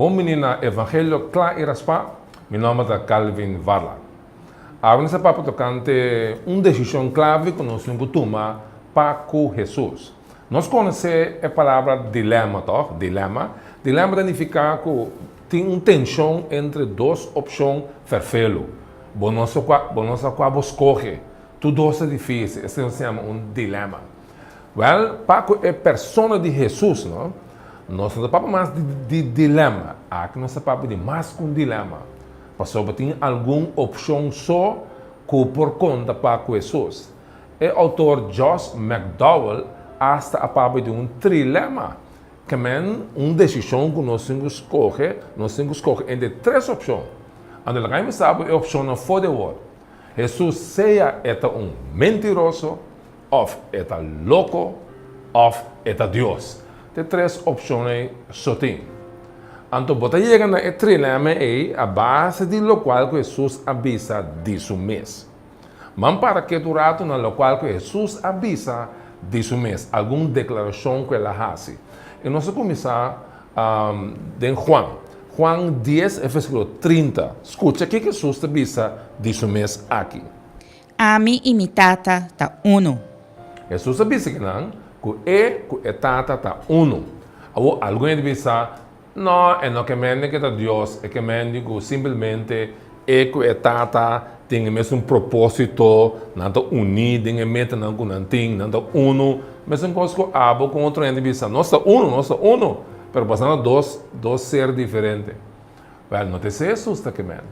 Bon bini na Evangelio Kla i Raspá, mi nòmber ta Calvin Varlack. Awe nos ta papia tokante un desishon klave ku nos tin ku tuma pa ku Hesus. Nos konosé e palabra dilema, tòg? Dilema. Dilema ta nifiká ku tin un tenshon entre dos opshon fèrfelu. Bo no sa kua, bo no sa kua bo skohe. Tur dos ta difísil. Esei nos ta yama un dilema. Wèl, pa ku e persona di Hesus, no, nos no ta papia mas di di dilema. Aki nos ta papia di mas ku un dilema. Pasobra tin algun opshon so ku por konta pa ku Hesus. E outor Josh McDowell asta a papia di un trilema, ke men un desishon ku nos tin ku skohe, nos tin ku skohe entre tres opshon. Anto laga mi sa bo e opshonnan for di awor. Hesus sea e ta un mentiroso, òf e ta loko, òf e ta Dios. Te tres opshon ei so tin. Anto bo ta yega na e trilema ei a base di lokual ku Hesus a bisa di su mes. Man para ketu ratu na lokual ku Hesus a bisa di su mes, algun deklarashon ku el a hasi. I nos a kuminsá den Juan. Juan dies e versíkulo 30. Skucha kiko Hesus ta bisa di su mes aki. Ami i mi Tata ta unu. Hesus a bisa kinan ku e ku e Tata ta unu. Awor algun hende bisa, No, e no ke mende ke ta Dios, e ke mende ku simpelmente e ku e Tata tin e mesun propósito, nan ta uní den e metanan ku nan tin, nan ta unu. Mesun kos ku abo ku otro hende bisa, Nos ta unu, nos ta unu, pero boso nan ta dos, dos ser diferente. Wèl, no ta esei Hesus ta ke men.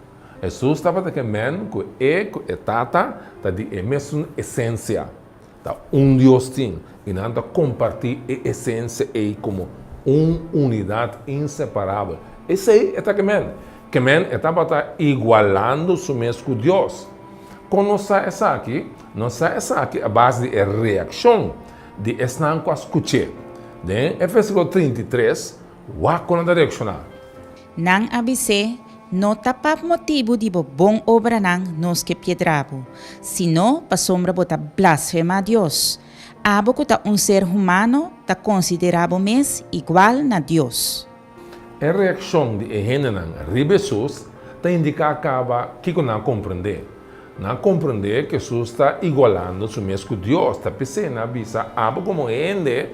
Hesus tabata ke men ku e ku e Tata ta di e mesun esensia. Ta un Dios tin, i nan ta kompartí e esensia ei komo un unidat inseparabel. Esei e ta ke men. Ke men e tabata igualando su mes ku Dios. Kon nos sa esaki? Nos sa esaki a base di e reakshon di esnan ku a skuch'é. Den e versíkulo 33, wak kon nan ta reakshoná. Nan a bis'é, No ta pa motibu di bo bon obranan nos ke piedra bo, sino pasobra bo ta blasfemá Dios. Abo ku ta un ser humano ta konsiderá bo mes igual na Dios. E reakshon di e hendenan riba Hesus ta indiká kaba kiko nan a komprendé. Nan a komprendé ku Hesus ta igualando su mes ku Dios. Ta p'esei nan a bisa, Abo komo hende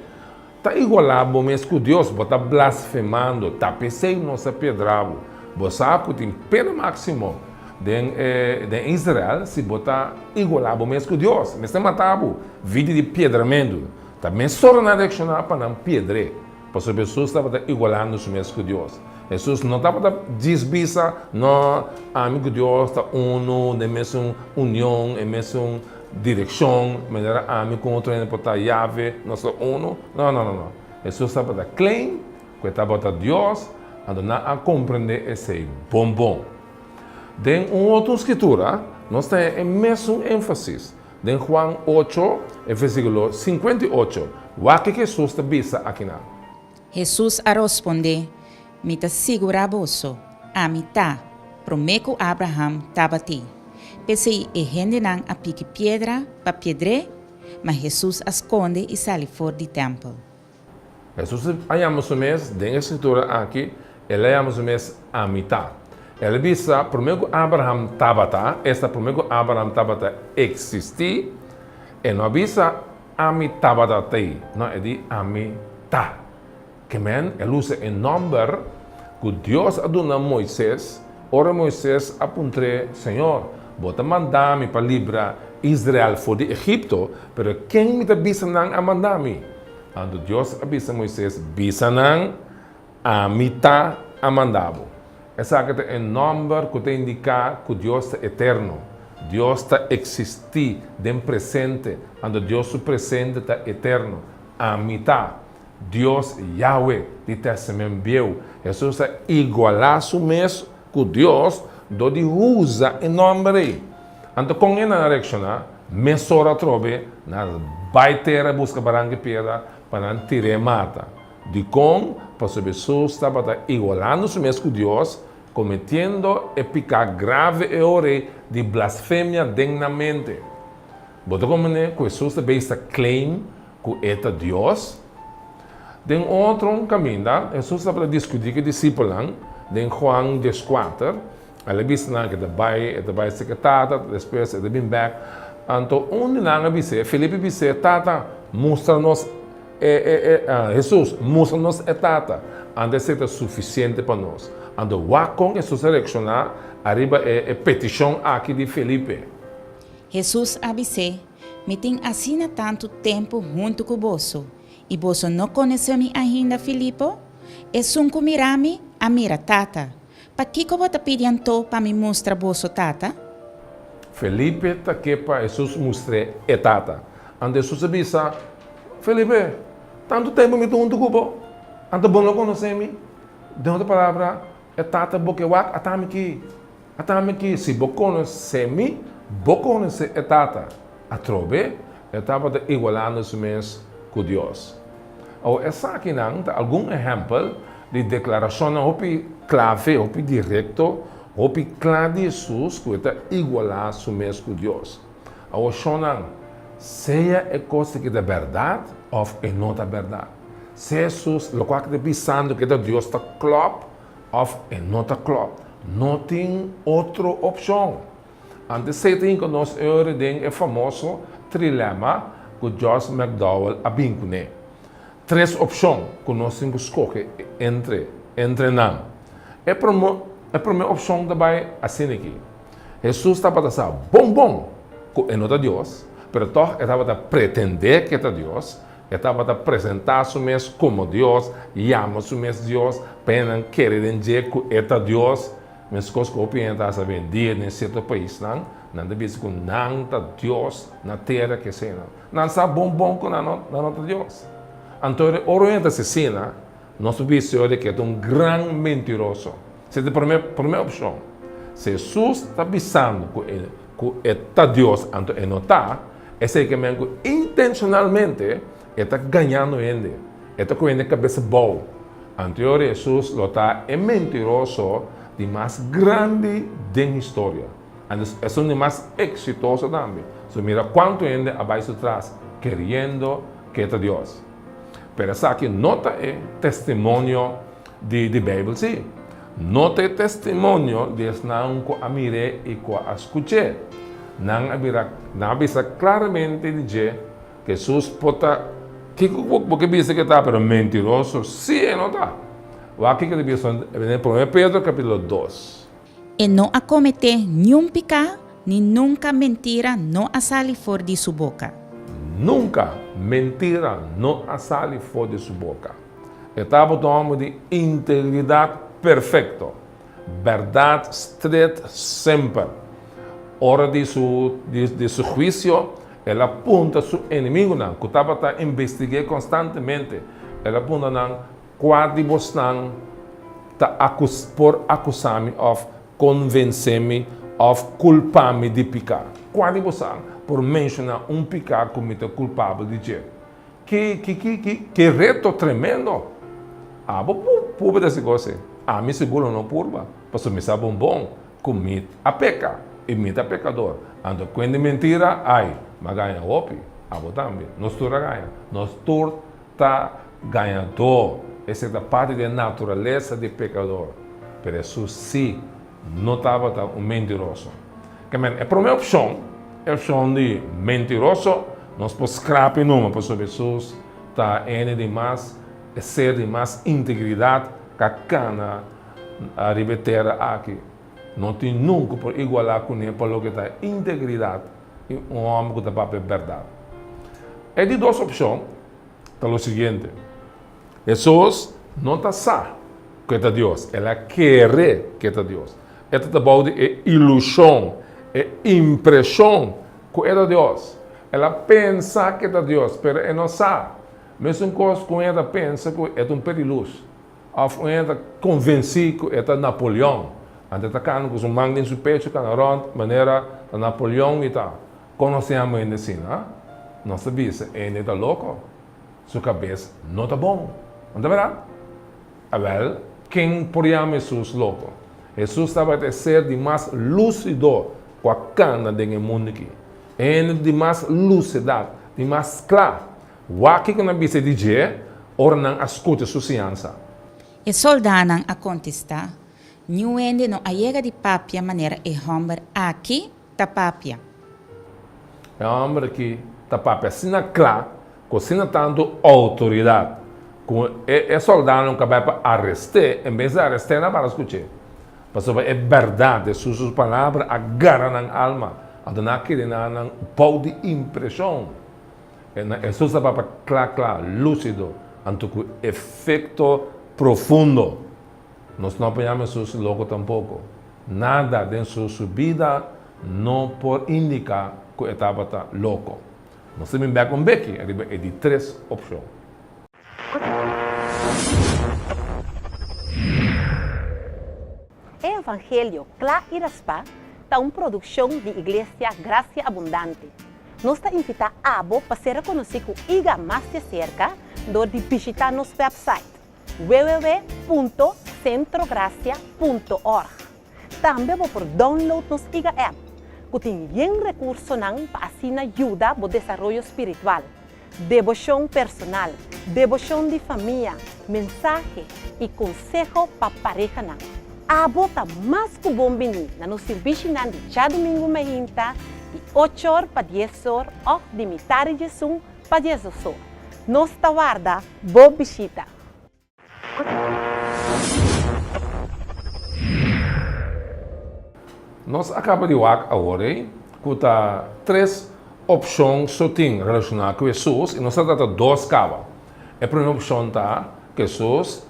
Ta igualá bo mes ku Dios, bo ta blasfemando, ta p'esei nos a piedra bo. Bo sa ku tin pena máksimo den e den Israel si bo ta igualá bo mes ku Dios. Mester mata bo, vidi di piedramentu. Ta mesora nan reakshoná pa nan piedr'é, pasobra Hesus tabata igualando su mes ku Dios. Hesus no tabata djis bisa, No, ami ku Dios ta unu den mesun union, e mesun Direkshon, manera ami ku otro hende por ta Yahwe, nos ta unu. No, no, no, no. Hesus tabata claim ku e tabata Dios, anto nan a komprendé esei bon bon. Den un otro skritura, nos ta haña e mesun énfasis. Den Juan ocho, e versíkulo 58, wak kiko Hesus ta bisa akinan. Hesus a rospondé, Mi ta sigurá boso, ami ta, promé ku Abraham tabat'ei. P'esei e hendenan a piki piedra pa piedr'é, ma Hesus a skonde i sali for di tèmpel. Hesus a yama su mes, den e skritura aki, el a yama su mes Ami ta. El a bisa, promé ku Abraham tabata, esta promé ku Abraham tabata eksistí, e no a bisa, Ami tabata t'ei, no, e di, Ami ta. Ke men, el usa e nòmber ku Dios a duna Moises ora Moises a puntr'é, Señor, bo ta manda mi pa libra Israel for di Egipto, pero ken mi ta bisa nan a manda mi? Anto Dios a bisa Moises, Bisa nan, Ami ta a manda bo. Esaki ta e nòmber ku ta indiká ku Dios ta eterno. Dios ta eksistí den presente, anto Dios su presente ta eterno. Ami ta. Dios Yahweh di Testament Bieu. Hesus a igualá su mes ku Dios dor di usa e nòmber ei. Anto kon e nan a reakshoná? Mesora atrobe nan a bai tera buska baranka piedra pa nan tir'é mata. Dikon? Pasobra Hesus tabata igualando su mes ku Dios, kometiendo e piká grave e ora ei di blasfemia den nan mente. Bo ta komprendé ku Hesus ta bei sta claim ku e ta Dios? Den otro kaminda, Hesus tabata diskutí ku e disipelnan den Juan dieskuater. El a bisa nan ku e ta bai, e ta bai serka Tata, despues e ta bin bèk. Anto un di nan a bis'é, Felipe bis'é, Tata, mustra nos e, e, e, Hesus, mustra nos e Tata, anto esei ta sufisiente pa nos. Anto wak kon Hesus a reakshoná ariba e, e petishon aki di Felipe. Hesus a bis'é, Mi tin asina tantu tempu huntu ku boso, i boso no konosé mi ainda, Filipo? Esun ku mira mi, a mira Tata. Pakiko bo ta pidi anto pa mi mustra boso Tata? Felipe ta ke pa Hesus mustr'é e Tata. Anto Hesus a bisa, Felipe, tantu tempu mi ta huntu ku bo, anto bo no konosé mi? Den otro palabra, e Tata bo ke wak, ata mi ki. Ata mi ki, si bo konosé mi, bo konosé e Tata. Atrobe, e tabata igualando su mes ku Dios. Awor, esakinan ta algun ehèmpel di deklarashonnan hopi klave, hopi direkto, hopi kla di Hesus ku e ta igualá su mes ku Dios. Awor, shonnan, sea e kos aki ta bèrdat òf e no ta bèrdat, sea Hesus lokual ku ta bisando ku e ta Dios ta klòp Of e no ta klop. No tin otro opshon. Antes esei ta hinka nos eure den e famoso trilema ku Josh McDowell a bin kuné. Tres opshon ku nos tin ku skohe entre entre nan. E e promé opshon ta bai asina aki, Hesus tabata sa bon bon ku e no ta Dios, pero tòg e tabata pretendé ku e ta Dios. E tabata presentá su mes komo Dios, yama su mes Dios, pa hendenan kere den dje ku e ta Dios. Meskos ku hopi hende ta hasi awendia den sierto paisnan, nan ta bisa ku nan ta Dios na tera ke eseinan. Nan sa bon bon ku nan no ta Dios. Anto ora un hende ta hasi asina, nos por bisa di ku e ta un gran mentiroso. Esei ta e promé promé opshon. Si Hesus ta bisando ku e ku e ta Dios anto e no ta, esei ke men ku intenshonalmente e ta gañando hende, e ta ku hende kabes abou. Anto e ora Hesus lo ta e mentiroso di mas grandi den historia. Anto esun di mas eksitoso tambe. So mira kuantu hende a bai su tras keriendo ku e ta Dios. Pero esaki no ta e testimonio di di Bijbel sí. No ta e testimonio di esnan ku a mir'é i ku a skuch'é. Nan a bira, nan a bisa klaramente di dje, Hesus por ta, kiko ku bo ke bisa ku e ta, pero mentiroso sí e no ta. Wak kiko ta bisa den Promé Pedro kapítulo dos. E no a kometé niun piká, ni nunka mentira no a sali for di su boka. Nunka mentira no a sali for di su boka. E tabata un hòmber di integridat perfekto, bèrdat stret semper. Ora di su di su huisio, el a punta su enemigunan ku tabata investig'é konstantemente, el a punta nan, Kua di bosnan ta akus por akusá mi òf konvensé mi òf kulpá mi di piká? Kua di bosan por menshoná un piká ku mi ta kulpabel di dje? Ki, ki, ki, ki, ki reto tremendo! Abo por purba ta hasi kos ei? Ami sigur lo no purba, pasobra mi sa bon bon ku mi a peka i mi ta pekador. Anto kuende mentira, ai, mi a gaña hopi. Abo tambe. Nos tur a gaña. Nos tur ta gañadó. Esei ta parti di e naturalesa di pekador. Pero Hesus sí no tabata un mentiroso. Kemèn, e promé opshon, e opshon di mentiroso, nos por skrap e numa pasobra Hesus ta hende di mas, e ser di mas integridat ku a kana riba e tera aki. No tin nunka por igualá kuné pa loke ta integridat i un hòmber ku ta papia bèrdat. E di dos opshon ta lo siguiente, Hesus no ta sa ku e ta Dios, el a kere ku e ta Dios. E ta bou di e ilushon, e impreshon ku e ta Dios. El a pensa ku e ta Dios, pero e no sa. Mesun kos ku un hende ta pensa ku e ta un perilus, òf un hende ta konvensí ku e ta Napoleon. Anto e ta kana ku su man den su pechu kana rònt manera ta Napoleon i ta. Konosé amo hende asina? Nos ta bisa, e hende ta loko. Su kabes no ta bon. No ta bèrdat? Awèl, ken por yama Hesus loko? Hesus tabata e ser di mas lúsido ku a kana den e mundu aki. E hende di mas lusedat, di mas kla. Wak kiko nan bisa di dje? ora nan a skucha su siñansa? E sòldánan a kontestá, Niun hende no a yega di papia manera e hòmber aki ta papia. E hòmber aki ta papia asina kla, ku asina tantu outoridat, ku e sòldánan ku a bai pa arest'é, en bes di arest'é nan a para skuch'é. Pasobra e bèrdat, Hesus su palabra a gara nan alma, anto nan a kere nan nan bou di impreshon. Hesus ta papia kla kla, lúsido, anto ku efekto profundo. Nos no por yama Hesus loko tampoko. Nada den su su bida no por indiká ku e tabata loko. Nos ta bin bèk un beki riba e di tres opshon. E Evangelio Kla i Raspá ta un produkshon di Iglesia Grasia Abundante. Nos ta invitá abo pa sera konosí ku iga mas di aserka dor di bishitá nos wèpsait www.centrogracia.org. Tambe bo por download nos iga app ku tin yen rekursonan pa asina yuda bo desaroyo spiritual. Deboshon personal, deboshon di famia, mensahe i konseho pa parehanan. Abo ta mas ku bon bini na nos sirbishinan di djadumingu mainta di ocho or pa dies or òf di mitari diesun pa diesdos or. Nos ta warda bo bishita! Nos a kaba di wak awor ei ku ta tres opshon so tin relashoná ku Hesus i nos a trata dos kaba. E promé opshon ta ku Hesus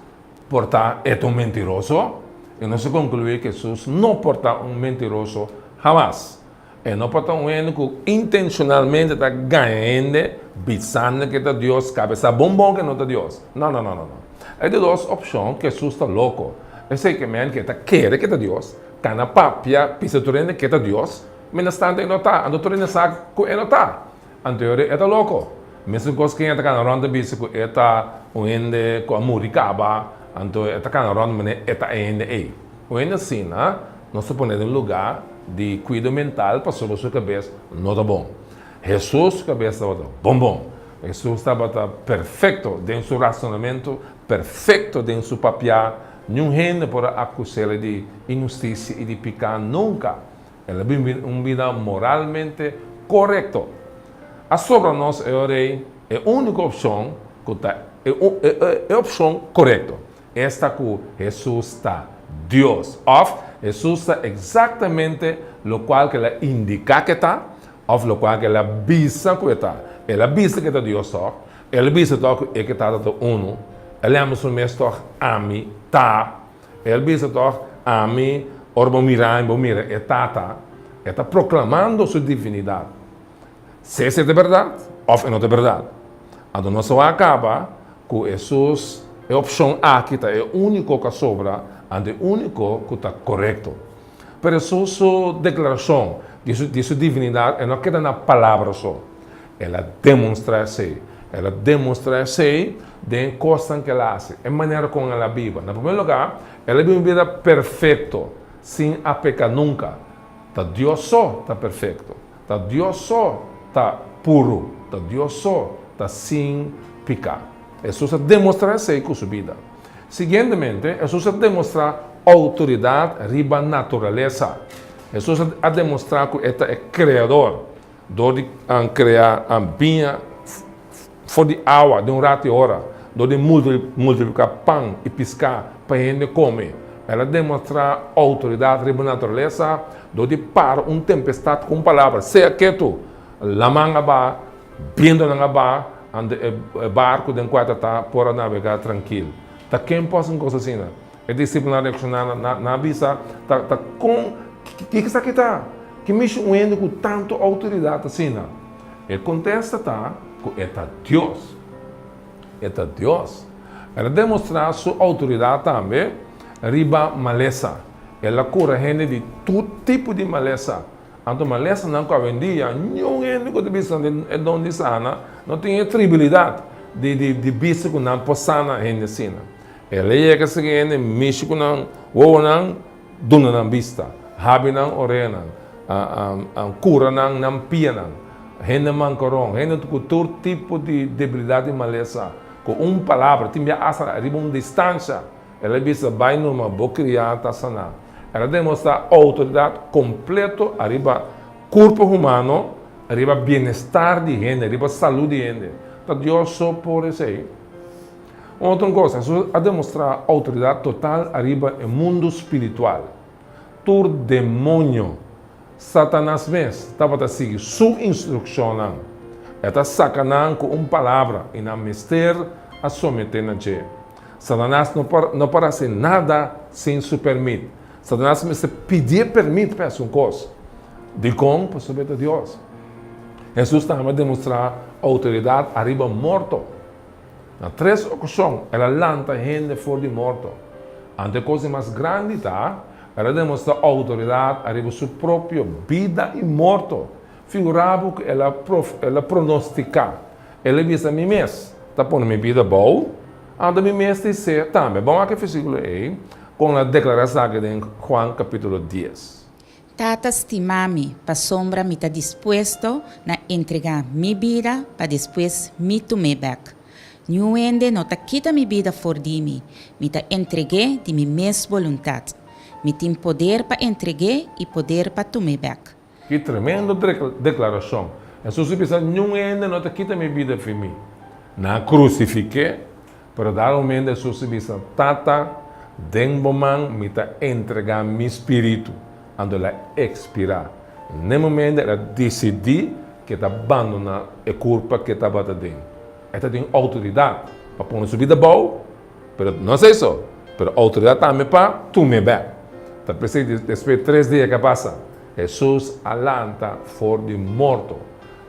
por ta e ta un mentiroso i nos a konkluí ku Hesus no por ta un mentiroso hamas. E no por ta un hende ku intenshonalmente ta gaña hende bisando ku e ta Dios, kabesa bon bon ku e no ta Dios. No, no, no, no, no. E di dos opshon, ku Hesus ta loko. Esei ke men ku e ta kere ku e ta Dios, kana papia, bisa tur hende ku e ta Dios, mientrastanto e no ta. Anto tur hende sa ku e no ta. Anto e ta loko. Mesun kos ken e ta kana rònt ta bisa ku e ta un hende ku a muri kaba, anto e ta kana rònt manera e ta e hende ei. Un hende asina nos ta pone den lugá di kuido mental pasobra su kabes no ta bon. Hesus su kabes tabata bon bon. Hesus tabata perfekto den su rasonamentu, perfekto den su papiá. Niun hende por a akus'el di inhustisia i di piká nunka. El a bibi un bida moralmente korekto. A sobra nos e ora ei e úniko opshon ku ta e opshon korekto, esta ku Hesus ta Dios. Òf, Hesus ta eksaktamente lokual ku el a indiká ku e ta, òf lokual ku el a bisa ku e ta. El a bisa ku e ta Dios tòg? El a bisa tòg ku e ku e Tata ta unu? El a yama su mes tòg Ami Ta? El bisa tòg, Ami, ora bo mira mi, bo mira e Tata. E ta proklamando su divinidat. Sea si e ta bèrdat òf e no ta bèrdat. Anto nos a wak kaba ku Hesus, e opshon aki ta e úniko ku a sobra, anto e úniko ku ta korekto. Pero Hesus su deklarashon di su divinidat e no a keda na palabra so. El a demonstrá esei. El a demonstrá esei den e kosnan ku el a hasi, e manera kon el a biba. Na primer lugá, el a biba un bida perfekto, sin a peka nunka. Ta Dios so ta perfekto. Ta Dios so ta puru. Ta Dios so ta sin piká. Hesus a demostrá esei ku su bida. Siguientemente, Hesus a demostrá outoridat riba naturalesa. Hesus a demostrá ku e ta e Kreador. Dor di krea biña for di awa den un ratu di ora, dor di multipliká pan i piská pa hende kome. El a demostrá outoridat riba naturalesa dor di para un tempestat ku un palabra, Sea ketu! Laman a baha, bientunan a baha, anto e barku den kua e ta ta por a nabegá trankil. Ta ken por hasi un kos asina? E disipelnan a reakshoná, nan a bisa, Ta kon, kiko esaki ta? Ki mishi un hende ku tantu outoridat asina? E kontesta ta ku e ta Dios. E ta Dios. El a demostrá su outoridat tambe riba malesa. El a kura hende di tur tipo di malesa. Anto malesanan ku awendia niun hende ku ta bisa nan e don di sana no tin e tribilidat di bisa ku nan por sana hende asina. El a yega sigui hende mishi ku nan wowonan, duna nan bista, habi nan oreanan, kura nan nan pianan. Hende mankaron, hende ku tur tipo di debilidat i malesa. Ku un palabra, tin bia asta riba un distansha, el a bisa, Bai numa, bo kriá ta saná. El a demostrá outoridat kompleto ariba kurpo humano, riba bienestar di hende, riba salú di hende. Ta Dios so por esei. Un otro kos, Hesus a demostrá outoridat total ariba e mundu spiritual. Tur demonio, Satanas mes, tabata sigui su instrukshonnan. E ta saka nan ku un palabra i nan mester a someté na dje. Satanas no por no por hasi nada sin su pèrmit. Satanas mester pidié pèrmit pa hasi un kos. Dikon? Pasobra e ta Dios. Hesus tambe a demostrá outoridat ariba morto. Na tres okashon el a lanta hende for di morto. Anto e kos di mas grandi ta, el a demostrá outoridat ariba su propio bida i morto. Figurá bo ku el a el a pronostiká. El a bisa, Mi mes ta pone mi bida abou, anto mi mes ta isé tambe. Bon wak e versíkulo ei kon el a deklará esaki den Juan kapítulo dies. Tata stima mi pasobra mi ta dispuesto na entregá mi bida pa despues mi tum'é bèk. Niun hende no ta kita mi bida for di mi, mi ta entreg'é di mi mes boluntat. Mi tin poder pa entreg'é i poder pa tum'é bèk. Ki tremendo deklarashon! Hesus a bisa, Niun hende no ta kita mi bida fi mi. Nan a krusifik'é, Pero dado momento Hesus a bisa, Tata, den bo man mi ta entregá mi spiritu. Anto el a ekspirá. N'e momento el a disidí ku e ta bandoná e kurpa ku e tabata den. E ta tin outoridat pa pone su bida abou, pero no esei so, pero outoridat tambe pa tum'é bèk. Ta p'esei despues di tres dia ku a pasa, Hesus a lanta for di morto.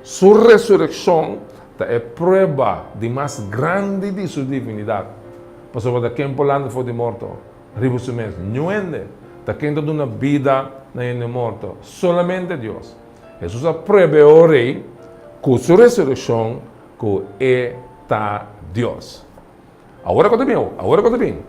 Su resurekshon ta e prueba di mas grandi di su divinidat, pasobra ta ken por lanta for di morto riba su mes? Niun hende. Ta ken ta duna bida na hende morto? Solamente Dios. Hesus a prueba e ora ei ku su resurekshon ku e ta Dios. Awor ku ta bin? Awor ku ta bin?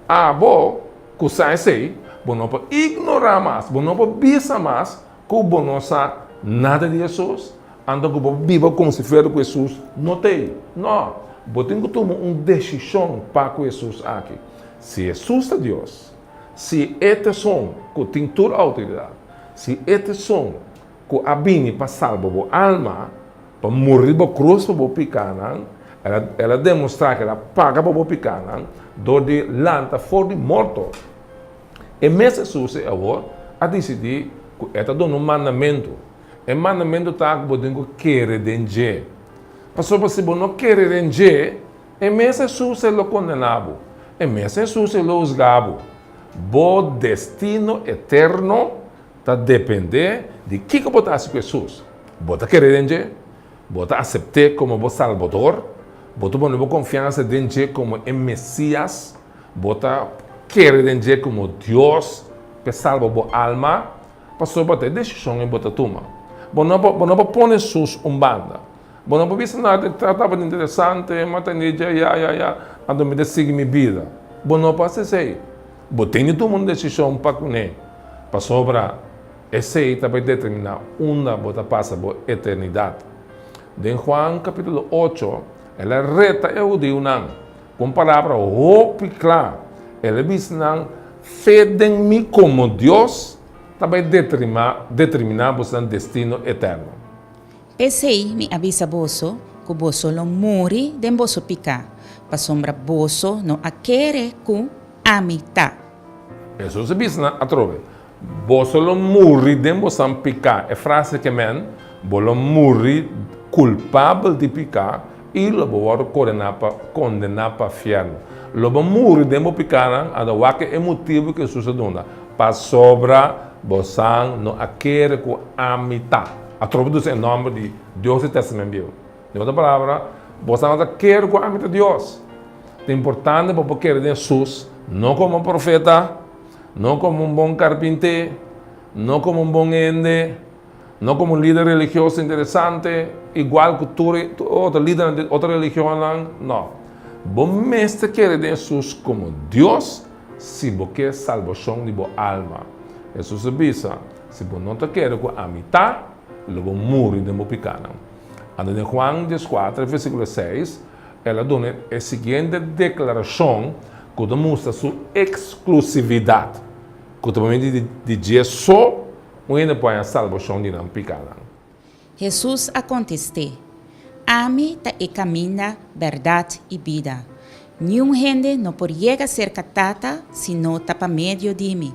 Abo ku sa esei, bo no por ignorá mas, bo no por bisa mas Ku bo no sa nada di Hesus, anto ku bo biba komo si fuera ku Hesus no ta ei. No, bo tin ku tuma un desishon pa ku Hesus aki. Si Hesus ta Dios, si E ta esun ku tin tur outoridat, si E ta esun ku a bini pa salba bo alma, pa muri riba krus pa bo pikanan, El a demostrá ku El a paga pa bo pikanan dor di lanta for di morto. E mes Hesus ei awor a disidí ku e ta duna un mandamentu. E mandamentu ta ku bo tin ku kere den dje. Pasobra si bo no kere den dje, e mes Hesus ei lo kondená bo. E mes Hesus ei lo husgá bo. Bo destino eterno ta dependé di kiko bo ta hasi ku Hesus. Bo ta kere den dje? Bo ta asept'é komo bo Salbador? Bo ta pone bo konfiansa den dje komo e Mesias? Bo ta kere den dje komo Dios p'e salba bo alma? Pasobra ta e desishon ei bo ta tuma. Bo no por, bo no por pone Hesus un banda. Bo no por bisa, No, e tabata interesante, mi a tende dje, ya, ya, ya, anto mi ta sigui mi bida. Bo no por hasi esei. Bo tin di tuma un desishon pa kuné, pasobra esei ta bai determiná unda bo ta pasa bo eternidat. Den Juan kapítulo ocho, el a reta e hudiunan. Ku un palabra hopi kla, el a bisa nan, Fe den mi komo Dios ta bai determiná bosonan destino eterno. P'esei mi a bisa boso ku boso lo muri den boso piká, pasobra boso no a kere ku ami ta. Hesus a bisa nan atrobe, Boso lo muri den bosan piká. E frase ke men, bo lo muri kulpabel di piká i lo bo wòrdu kondená pa kondená pa fièrnu. Lo bo muri den bo pikánan, anto wak e motibu ku Hesus a duna, pasobra bosan no a kere ku ami ta. Atrobe ta usa e nòmber di Dios di Tèstamènt Bieu. Den otro palabra, bosan no ta kere ku ami ta Dios. Ta importante pa bo kere den Hesus, no komo profeta, No komo un bon karpinté, no komo un bon hende, no komo un lider religioso interesante, igual ku tur e otro lidernan di otro religionnan, no. Bo mester kere den Hesus komo Dios si bo ke salbashon di bo alma. Hesus a bisa, Si bo no ta kere ku ami ta, lo bo muri den bo pikánan. Anto den Juan dieskuater, versíkulo seis. El a duna e siguiente deklarashon ku ta mustra su eksklusividat, ku ta pa medio di dje so un hende por haña salbashon di nan pikanan. Hesus a kontest'é, Ami ta e kaminda, bèrdat i bida. Niun hende no por yega serka Tata si no ta pa medio di mi.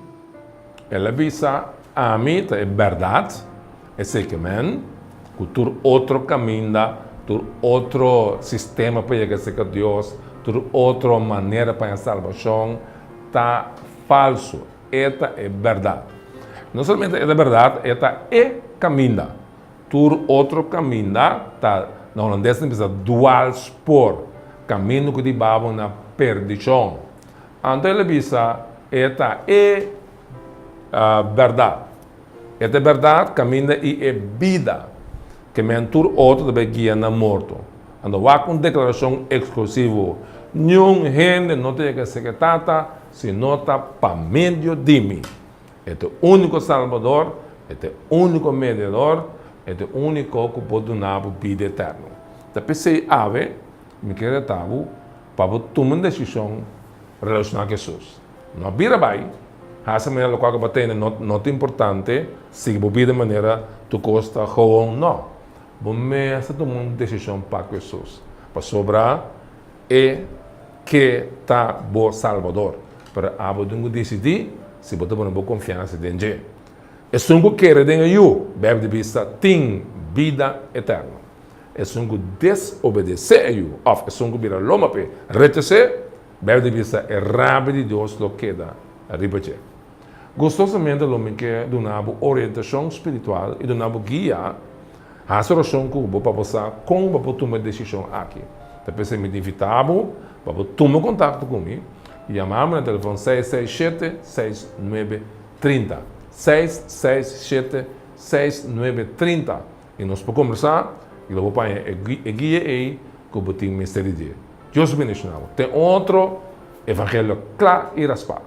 El a bisa, Ami ta e bèrdat, esei ke men, ku tur otro kaminda, tur otro sistema pa yega serka Dios, tur otro manera pa haña salbashon ta falsu. E ta e bèrdat. No solamente e ta bèrdat, e ta e kaminda. Tur otro kaminda ta, na hulandes nan bisa dwaalspoor, kaminda ku ta hiba bo na perdishon. Anto el a bisa, E ta e bèrdat. E ta e bèrdat, kaminda i e bida. Ke men tur otro ta bai guia na morto. Anto wak un deklarashon eksklusivo, Niun hende no ta yega serka e Tata si no ta pa medio di mi. E ta e úniko Salbador, e ta e úniko Mediador, e ta e úniko ku por duna bo bida eterno. Ta p'esei awe mi ke reta bo pa bo tuma un desishon relashoná ku Hesus. No bira bai, hasi manera lokual ku bo tene no no ta importante, sigui bo bida manera tur kos ta gewoon. No. Bo mes ta tuma un desishon pa ku Hesus, pasobra e ke ta bo Salbador. Pero abo tin ku disidí si bo ta pone bo konfiansa den dje. Esun ku kere den e Yu, Beibel ta bisa, tin bida eterno. Esun ku desobedesé e Yu, òf esun ku bira loma p'e rechas'é, Beibel ta bisa, e rabia di Dios lo keda riba dje. Gustosamente lo mi ke duna bo orientashon spiritual i duna bo guia. Hasi orashon ku bo pa bo sa kon bo por tuma e desishon aki. Ta p'esei mi ta invitá bo pa bo tuma kontakto ku mi i yama mi na telefòn 667 6930, 667 6930, i nos por kombersá i lo bo paña e guia ei ku bo tin mester di dje. Dios bendishoná bo. Ten otro Evangelio kla i raspá.